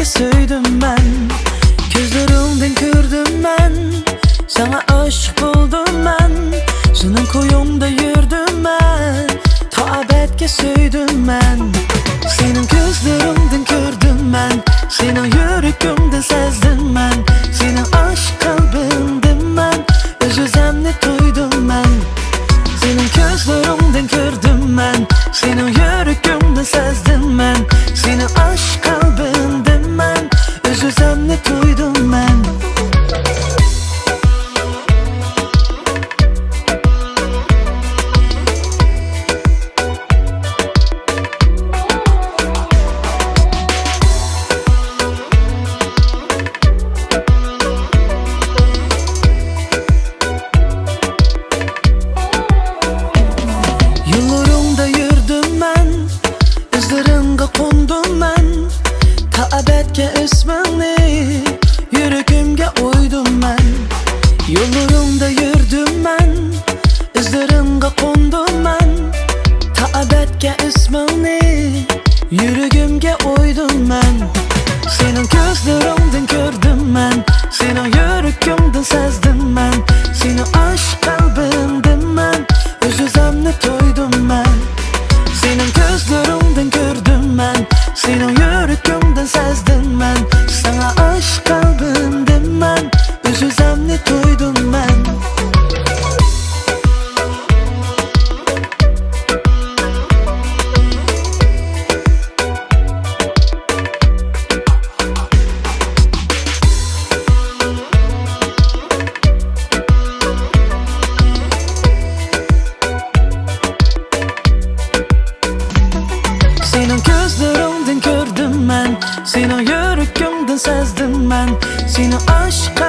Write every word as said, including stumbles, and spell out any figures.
سۆيدۈم مەن، كۆزلىرىڭدىن كۆردۈم مەن، ساڭا ئاشىق بولدۇم مەن، سېنىڭ كويۇڭدا يۈردۈم مەن، تا ئەبەدكە سۆيدۈم مەن. سېنىڭ كۆزلىرىڭدىن كۆردۈم مەن، سېنىڭ يۈرىكىڭدىن سەزدىم مەن، سېنىڭ ئاشىق قەلبىڭدىن مەن ئۆز-ئۆزۈمنى تويدۇم مەن. سېنىڭ كۆزلىرىڭدىن كۆردۈم مەن، سېنىڭ يۈرىكىڭدىن سەزدىم مەن، سېنىڭ ئاشىق قەلبىڭدىن مەن ئۆز-ئۆزۈمنى تويدۇم مەن. يوللىرىڭدا يۈردۈم مەن، ئىزلىرىڭغا قوندۇم مەن، تا ئەبەدكە ئىسمىڭنى يۈرىكىمگە ئويدۇم مەن. يوللىرىڭدا يۈردۈم مەن، ئىزلىرىڭغا قوندۇم مەن، تا ئەبەدكە ئىسمىڭنى يۈرىكىمگە ئويدۇم مەن. سېنىڭ كۆزلىرىڭدىن كۆردۈم مەن، سېنىڭ يۈرىكىڭدىن سەزدىم مەن، سېنىڭ ئاشىق قەلبىڭدىن مەن ئۆز-ئۆزۈمنى تويدۇم مەن. سېنىڭ كۆزلىرىڭدىن كۆردۈم مەن، سېنىڭ يۈرىكىڭدىن سەزدىم مەن، ساڭا ئاشىق قەلبىمدىن مەن ئۆز-ئۆزۈمنى تويدۇم مەن. سېنىڭ كۆزلىرىڭدىن كۆردۈم مەن، سېنىڭ يۈرىكىڭدىن سەزدىم مەن، سېنىڭ ئاشىق